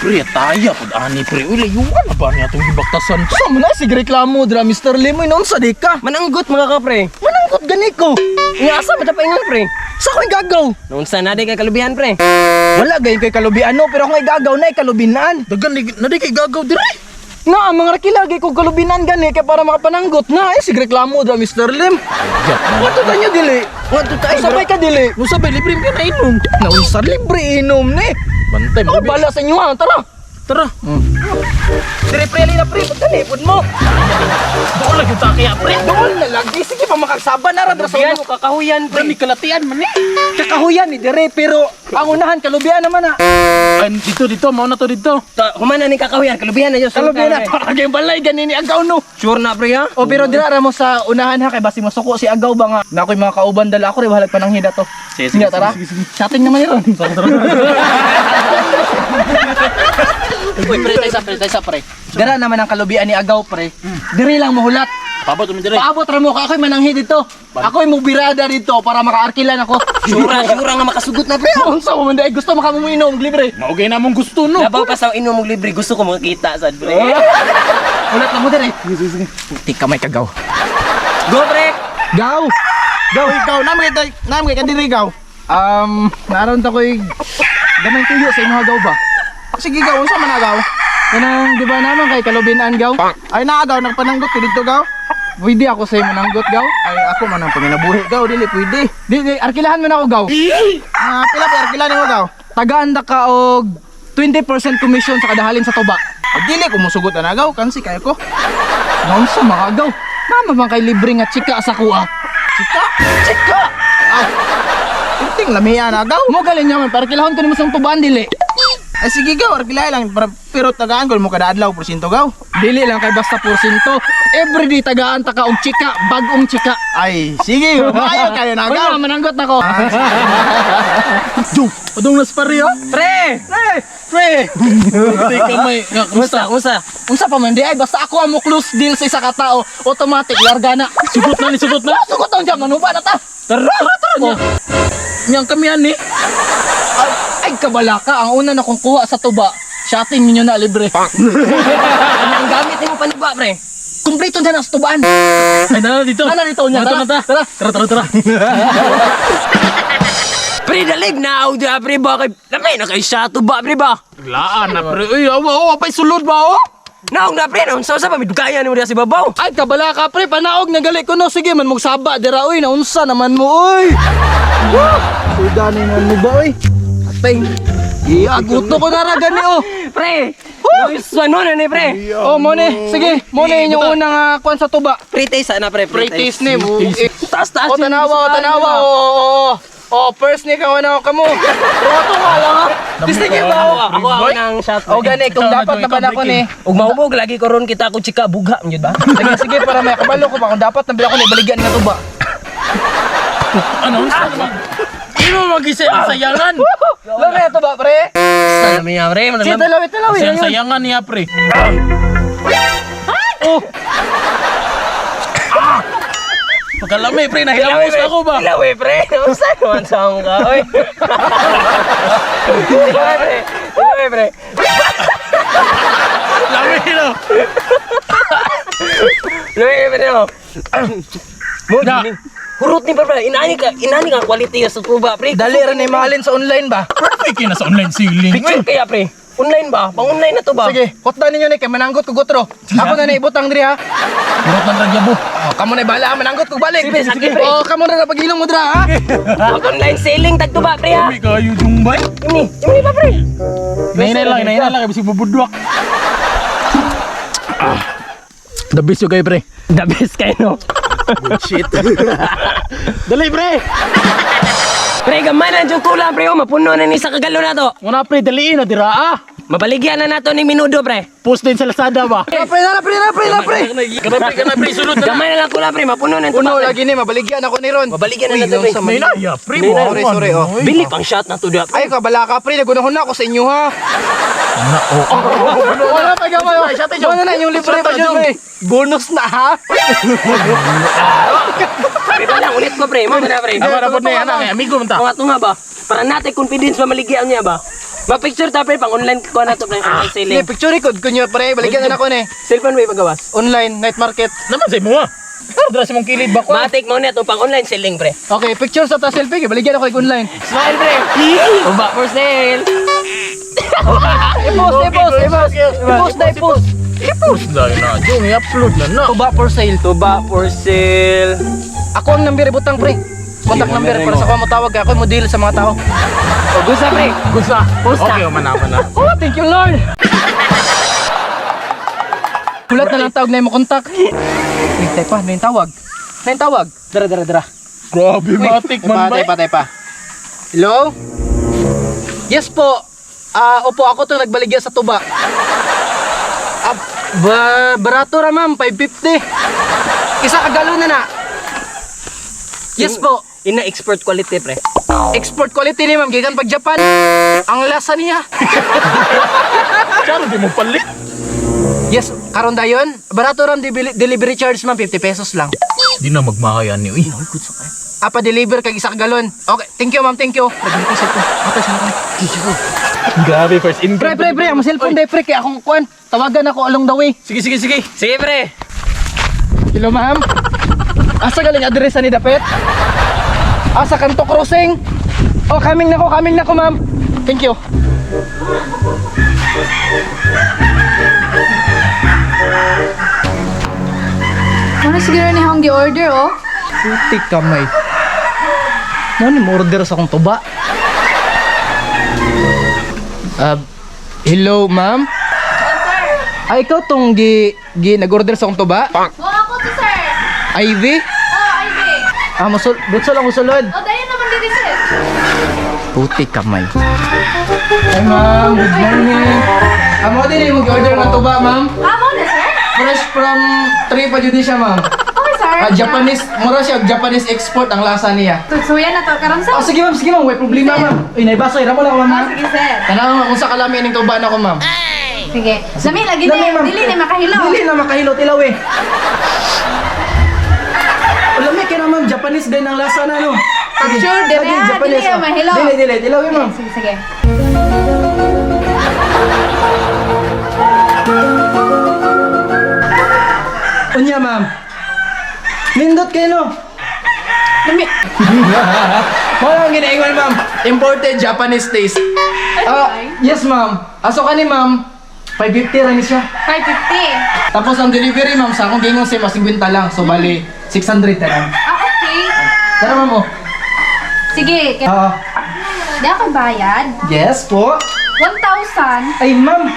Pre, taya pud ani pre. Uy, layuan na ba niya atong gibaktasan? Sa man na sige reklamo dra Mr. Limoy noon sa di ka. Mananggot mga ka pre. Mananggot gani ko. Nga asa man ta paingon pre? Sa ako'y gagaw. Naunsa na di kay kalubihan pre. Wala gayon kay kalubian no, pero akong gagaw na kalubinan. Dagan na di kay gagaw dire. Na ang mga rakilagi ko kalubinan gani kay para makapananggot na ay sige reklamo dra Mr. Lim. Wato ta nyo dili. Ngadto ta ay Sabay ka dili. Mo sabay libre ka na inom. Naunsa libre inom ni. Bantay Ako mo. bala sa inyo ha, tara. Tara. Dire pre na pre, pagkalipod mo. Doon lang yung kaya pre. Doon na lagi sige pa makagsaba na ra dra sa Kalubihan una. o kakahuyan pre. Dami kalatian man eh. Kakahuyan ni dire pero ang unahan kalubian naman ha. Ay, dito dito mao na to dito. Ta, humana ni kakahuyan, kalubihan na Diyos. Kalubian na para kay balay gani ni Agaw no. Sure na pre ha? O pero dira ra mo sa unahan ha kay basi masuko si Agaw ba nga. Na ako'y mga kauban dala ako rin walag pananghida to. Sige, sige, Sige, tara. sige, sige. Chatting naman yun. Uy, pre, tayo sa pre, tayo sa pre. Dira naman ang kalubian ni Agaw pre. Diri lang mohulat. Paabot mo dire. Paabot ra mo ka ako'y mananghi dito. Ako'y mubirada dito para makaarkilan ako. Sure, sure nga makasugot na pre. Unsa mo man di ay gusto makamuinom libre. Maugay na mong gusto no. Labaw pa sa inom og libre, gusto ko makita sad pre. Hulat na mo dire. Sige, sige. Puti ka may kagaw. Go pre. Gaw. Gaw, ikaw, namay kay namay kay diri gaw. Naroon ta ko'y gamay tuyo sa imong gaw ba? Sige gaw, unsa man agaw? Kanang di ba naman kay kalubinan gaw? Ay naagaw nagpananggot ko dito gaw. Pwede ako sa imong nanggot gaw? Ay ako man ang panginabuhi gaw, dili pwede. Di, di, arkilahan mo na ako gaw. Ah, pila pa arkila nimo gaw? Tagaan ta ka og 20% commission sa kadahalin sa tuba. Ay, dili ko musugot na gaw, kansi kayo ko. Naon sa mga gaw? Mama man kay libre nga chika sa kuha. Chika, Chika! Ah. Inting lamiya na gaw. Mo galing naman, para kilahon ko nimo sa tubaan dili. Ay sige gaw, arkila lang pero, pero tagaan ko mo kada adlaw porsyento gaw. Dili lang kay basta porsyento. Everyday tagaan ta ka og chika, bagong chika. Ay sige, maayo kayo na gaw. Wala, mananggot ako. Jung, adong nas pare ha. Pre! Pre! Pre! Tay kamay. Nga, Kumusta? kumusta? Kumusta? Unsa pa man di ay basta ako ang mo close deal sa isa ka tao, automatic larga na. Sugot na ni sugot na. Ah, sugot taon siya, manuba na ta. Tara, tara, tara. Oh. Niyang kami ani. Ay, ay kabala ka, ang una na kong kuha sa tuba, shotting ninyo na libre. Ano ang gamit nimo panuba pre? Kumpleto na na sa tubaan. Ay, nana dito. Nana dito niya. Tara, Tara, tara. Tara, tara, tara. Pre dalig na audio pre ba kay lamay na kay sa tuba pre ba? Laan na pre. Uy, awa, awa, pa'y sulod ba oh? Naong na pre, naunsa sa pa midugayan nimo diha si babaw. Ay, kabala ka pre, panaog na gali ko no. Sige man magsaba dira oy, naunsa naman mo oy. Woo! Suda ni man mo ba oy? Atay. Iya, guto ko na ra gani oh. Pre! Nice one mo na ni pre. Oh, mo ni. Sige, mo ni inyong unang kuan sa tuba. Pre taste sana pre, pre Pre taste ni mo. Taas taas. Oh, tanawa, oh, tanawa. Oh, oh, oh. Oh, first ni ka na kamo. Roto nga lang ha. Distingue ba? Ako ako ako ng shot. Oh, gani kung dapat na ba na ko ni. Ug mahubog lagi ko ron kita ko chika bugha gyud ba? Sige, sige para may kabalo ko pa kung dapat na ba ako ni baligyan nga tuba. Ano? Unsa naman? Di mo mag-isa ang sayangan. Lami na tuba, pre. Sa niya pre, Sige, talawi, talawi. Sayang sayangan niya pre. Oh, Pagkalami pre, nahilamos ako ba? Ilawi pre, unsa naman sa akong ka oy. Ilawi pre. Ilawi pre. Lami no. Ilawi pre no. Mo Na. gini. Hurot ni pre, inani ka quality sa tuba pre. dali ra ni mahalin sa online ba? Perfect yun na sa online selling. Picture kaya pre. Online ba? Pang online na to ba? Sige, hotdan ninyo ni kay mananggot ko gutro. Ako na naibutang diri ha. Hurot ng ragyabo. Oh, kamo na bala, mananggot ko balik. Sige, sige, pre. Oh, kamo na pagilong mo dira ha. Pag online selling tag tuba pre ha. Uy, kayo yung bay. Ini, ini pa pre. Inahinay lang, inahinay lang. Kasi bubudwak. Ah. The best yung kayo pre. The best kayo no. Shit. Dali pre. Pre, gamay na yung kulang pre. Oh, mapuno na ni sa kagalo na to. Muna pre, daliin na dira ah. Mabaligyan na nato ni minudo pre. Post din sa Lazada ba? Pre, na pre, na pre, na pre. Kana pre, kana pre, sulod na. Gamay na lang kulang pre, mapuno na yung Uno tuba, pre. lagi ni mabaligyan ako ni Ron. Mabaligyan na nato pre. May naya pre. Sorry, sorry, oh. Bili pang shot na to da. Ay, kabala ka pre, nagunahon na ako sa inyo ha. Na, oh. Wala pa gamay. Wala na yung libre pa dyan pre. Bonus na ha. Pre, pa lang ulit ko pre. Mo na pre. Ako na po na yan, amigo man ta. Tunga tunga ba? Para natin confidence ba maligyan niya ba? Ma-picture ta, pre, pang online ko na to, pre, online Sige, selling. picture record ko niyo pre, baligyan na ako ni. Cellphone may pagawas. Online night market. Naman sa imo ah. Pero dra sa mong kilid ba ko? Matik mo na to pang online selling, pre. Okay, picture sa ta selfie, kay baligyan ako kay online. Smile, pre. Tuba for sale. I-post, i-post, i-post. I-post na i-post. I-post na yun na. Jong, i-upload na na. Tuba for sale. Tuba for sale. Ako ang number ibutang pre. Contact number para sa ko mo tawag ako mo deal sa mga tao. O, gusa, pre. Gusa. Post na. Okay, man na, man na. Oh, thank you Lord. Kulat na lang tawag na imo kontak. Wait, tay pa, may tawag. May tawag. Dara, dara, dara. Grabe, matik man ba? Patay, patay pa. Hello? Yes po. Ah, opo, ako tong nagbaligya sa tuba. Ah, barato ra ma'am, 550. Isa ka galon na na. Yes po. Ina export quality, pre. Export quality ni ma'am, gikan pag Japan. Ang lasa niya. Charo, di mo palit. Yes, karon dayon. Barato ra ang delivery charge ma'am, 50 pesos lang. Di na magmahayan ni. Uy, Apa deliver kag isa ka galon. Okay, thank you ma'am, thank you. Grabe, first income. Pre, pre, pre, ang cellphone day pre kay akong kuan. Tawagan ako along the way. Sige, sige, sige. Sige, pre. Hello, ma'am. Asa galing address ni Dapet? Asa kanto crossing? Oh, coming na ko, ma'am. Thank you. Ano siguro ni Hong order oh? Putik kamay. Mo ni mo order sa akong tuba. Hello, ma'am. Oh, sir. Ay, ikaw tong gi, gi nag-order sa akong tuba? Oh, ako to, sir. Ivy? Oh, Ivy. Ah, musul, butso lang musulod. Oh, dayon naman dito, sir. Putik kamay. Hi, ma'am. Good morning. Amo din yung mag-order ng tuba, ma'am. Ah, mo na, sir? Fresh from tree pa jud ni siya, ma'am. Okay, sir. Ah, Japanese, mura siya, Japanese export ang lasa niya. Tutsuyan na to, karon, sir. Oh, sige ma'am, way problema ma'am. Uy, naibasa, ira mo lang ma'am. Oh, ha? sige, sir. Tanaw ma'am, unsa kalami ining tuba na ko ma'am. Sige. Lami lagi Lami, ni. ma'am. Dili ni makahilo. Dili na makahilo tilaw eh. Lami kay na ma'am, Japanese din ang lasa na no. Sige. Sure, dili, Lagi, ah, Japanese, dili na oh. mahilo. Dili, dili, tilaw eh, ma'am. Sige, sige. Unya ma'am. Nindot kayo no. Lami. Wala ang ginaingon ma'am. Imported Japanese taste. Ah, yes ma'am. Aso ka ni ma'am. 550 ra ni siya. 550. Tapos ang delivery ma'am sa akong gingon sa mas 50 lang. So bali 600 na lang. Ah, okay. Tara ma'am oh. Sige. Ah, Di ako bayad. yes po. 1,000. Ay ma'am.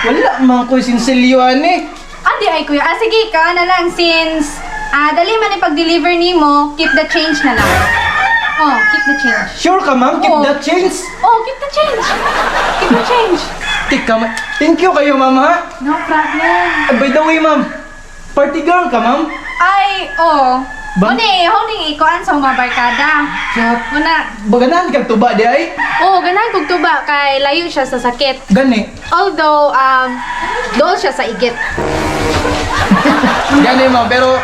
Wala man ko sinsilyo ani. Ah, di ay kuya. Ah, sige, ka na lang since dali man ipag-deliver nimo, keep the change na lang. Oh, keep the change. Sure ka ma'am, keep Oo. that change. Oh, keep the change. Keep the change. Tika ma- Thank you kayo ma'am ha. No problem. Ay, by the way ma'am, party girl ka ma'am? Ay, oh. Ba- Huni, huni ikuan sa mga barkada. Una, Baganahan kag tuba di ay? oh, ganahan kog tuba kay layo siya sa sakit. Gani. Although, dool siya sa igit. Gani ma'am, pero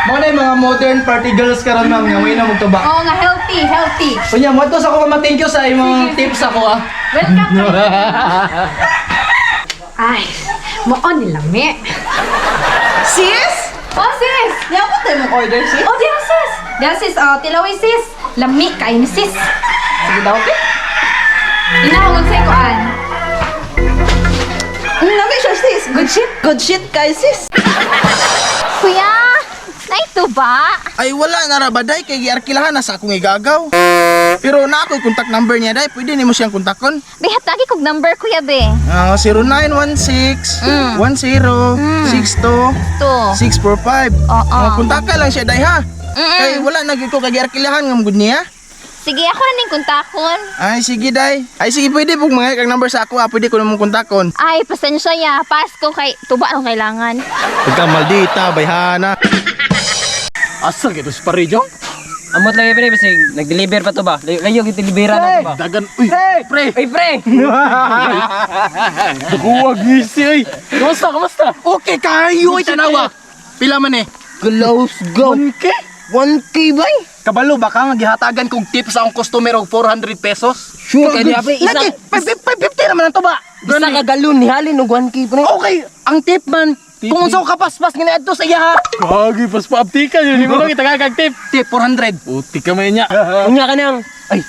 mao na yung mga modern party girls karon ma'am nga may na tuba. Oo nga, healthy, healthy. Unya, mo sa ako ma'am, thank you sa imong tips ako ah. Welcome kayo. Ay, mao ni lami. Sis? Oh, sis! Niabot tayo mong order, sis? Oh, diya sis! Diya sis, oh, tilaway sis. Lami kayo ni sis. Sige daw, pe. Inaungon sa ikuan. Lami siya, sis. Good shit. Good shit kay sis. Kuya, naito ba? Ay, wala na ra ba, day? Kay giarkilahan na sa akong igagaw. Pero na ako'y contact number niya, day. Pwede nimo siyang kontakon. Bihatagi kog number kuya be. Ah, 0916 10 62 To. 645. Oo. Mga kontaka lang siya, day ha. Mm-mm. Kay wala na gyud ko kay giarkilahan nga gud niya. Sige, ako na ning kontakon. Ay sige, day. Ay sige, pwede pug mga kang number sa ako, ah. Pwede ko namong kontakon. Ay, pasensya ya. Pasko kay tuba akong kailangan. Pagka maldita, bayhana. Asa kito si pare, Jong? Amot lagi, pre, kasi nag-deliver pa to ba? Layo, layo, delivera na to ba? Dagan, uy. Pre, Ay, pre! Duwag ngisi, uy. Kamusta, kamusta? Okay kayo, ay tanawa. Pila man eh. Close go. Monkey? 1K ba? Kabalo ba ka nga gihatagan kog tip sa akong customer og 400 pesos? Sure ka niya, pre. Lagi, 550 naman ang tuba. Isa ka galon ni halin og 1K pre. Okay, ang tip man, kung unsa ko kapaspas nga niadto sa iya ha. Gagi, pas paaptika yun. Hindi mo lang itagagag tip. Tip 400. Puti ka may niya. Unya ka nang. Ay,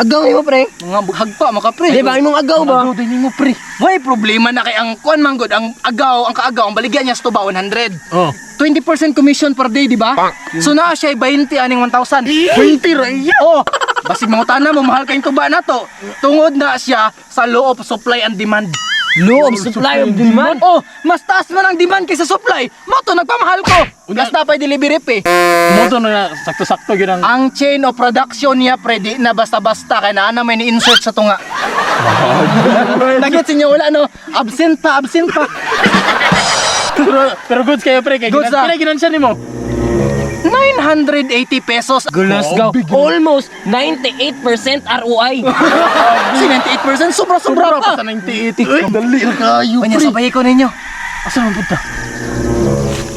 agaw nimo pre. Mga hagpa maka pre. Di ba imong agaw ba? Agaw din nimo pre. Way problema na kay ang kuan man gud ang agaw, ang kaagaw ang baligya niya sa tuba 100. Oh. 20% commission per day, di ba? So naa siya 20 aning 1,000. 20 ra iya. Oh, basig mangutana mo mahal kayong tuba na to. Tungod na siya sa law of supply and demand. Law of supply of demand. Oh, mas taas man ang demand kaysa supply. Mo to nagpamahal ko. Plus na pa'y delivery fee. Mo to na sakto-sakto gyud ang Ang chain of production niya pre di na basta-basta kay naa na may ni-insert sa tunga. Nagets niyo wala no? Absent pa, absent pa. pero goods kayo pre kay Goods, ah. ginan ginansya nimo. 980 pesos. Let's go. Almost 98% ROI. 78% sobra-sobra pa. Sa 98. Uy, dali ra kayo Kanya pre. sabay ko ninyo. Asa man punta?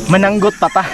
Mananggot pa ta.